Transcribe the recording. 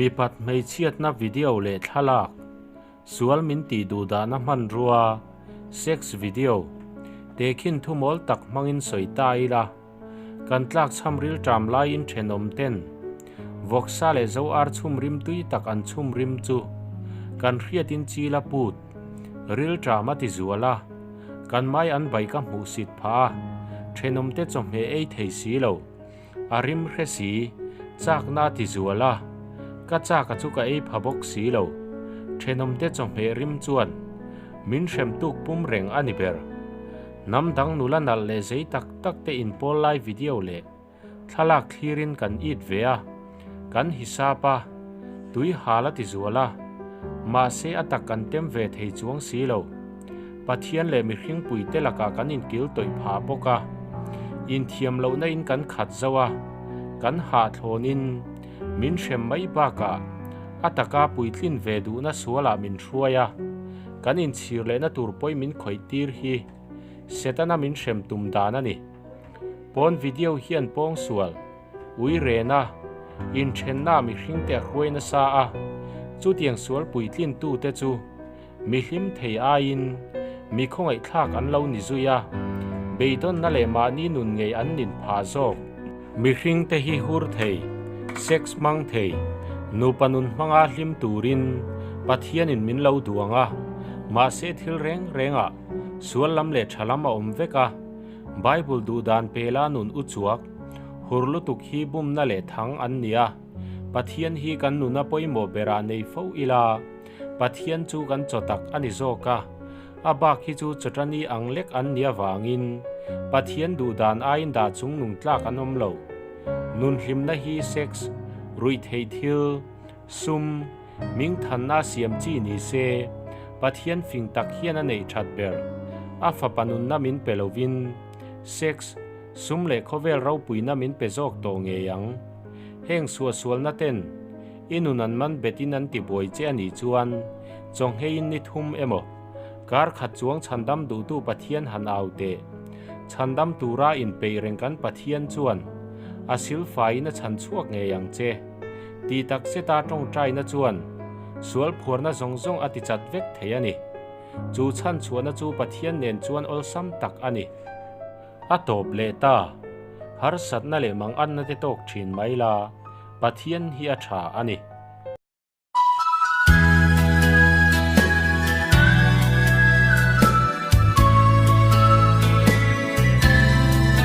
Mipat hmeichhiatna video leh thlalak, sual min tih duhdahna hmanrua, sex video, tehkhin thumawl tak hmangin sawi ta ila, kan tlakchham rilṭam laiin ṭhenawm ten vawksa leh zo ar chhum rim tui tak an chhum rim chu kan hriatin chil a put rilṭam a ti zual a, kan mai an bai ka hmuh sit phah a, ṭhenawm te chawhmeh ei thei si lo, a rim hre si, chakna a ti zual a, ka chak a chu ka ei pha bawk si lo, ṭhenawm te chawhmeh rim chuan min hrem tuk pum reng a ni ber. Hnam dang nula nalh leh zei tak tak te inpawl lai video leh thlalak thlirin kan it ve a, kan hisap a, tui hal a ti zual a, mahse a tak kan tem ve thei chuang si lo. Pathian leh mihring puite lakah kan inkil tawih phah bawk a, inthiam lohna in kan khat zo a, kan hahthlawnin min hrem mai bakah a taka puitlin ve duhna sualah min hruai a. Kan inchhir lehna tur pawi min khawih tir hi Setana min hrem tum dan a ni. Pawn video hian pawngsual, ui rena, inthenna mihringte a hruai nasa a, chutiang sual puitlintute chu mi hlim thei aiin mi khawngaihthlak an lo ni zui a, beidawnna leh mahni nun ngei an nin phah zawk. Mihringte hi hur thei, sex hmang thei, nupa nun hmanga hlim turin Pathianin min lo duang a, mahse thil reng rengah sual lam leh tha lam a awm vek a, Bible duhdan pela nun u chuak, hur lutuk hi bumna leh thang an ni a, Pathian hi kan nuna pawimawh berah nei fo ila, Pathian chu kan chaw tak a ni zawk a, A bak hi chu chawṭani ang lek an nih avangin Pathian duhdan aiin dah chung nung tlak an awm lo. Nun hlimna hi sex, ruihtheih thil, sum, hmingthanna siam chi ni se, Pathian fing tak hian a neih that ber. A fapa nunna min pe lovin sex, sum leh khawvel ropuina min pe zawk tawh ngei ang. Heng suahsualna ten I nun an man betin an ti buai che a nih chuan chawngheiin ni thum emaw kar khat chuang chhandam duhtu Pathian han au teh. Chhandam tura inpeih reng kan Pathian chuan a silfaiin a chhan chhuak ngei ang che. Tih tak zeta tawngtaina chuan sual phuarna zawng zawng a ti chat vek thei a ni. Chu chhan chhuahna chu Pathian nen chuan awlsam tak a ni. A tawp leh ta. Harsatna leh manganna te tawk thin mai la, Pathian hi a tha a ni.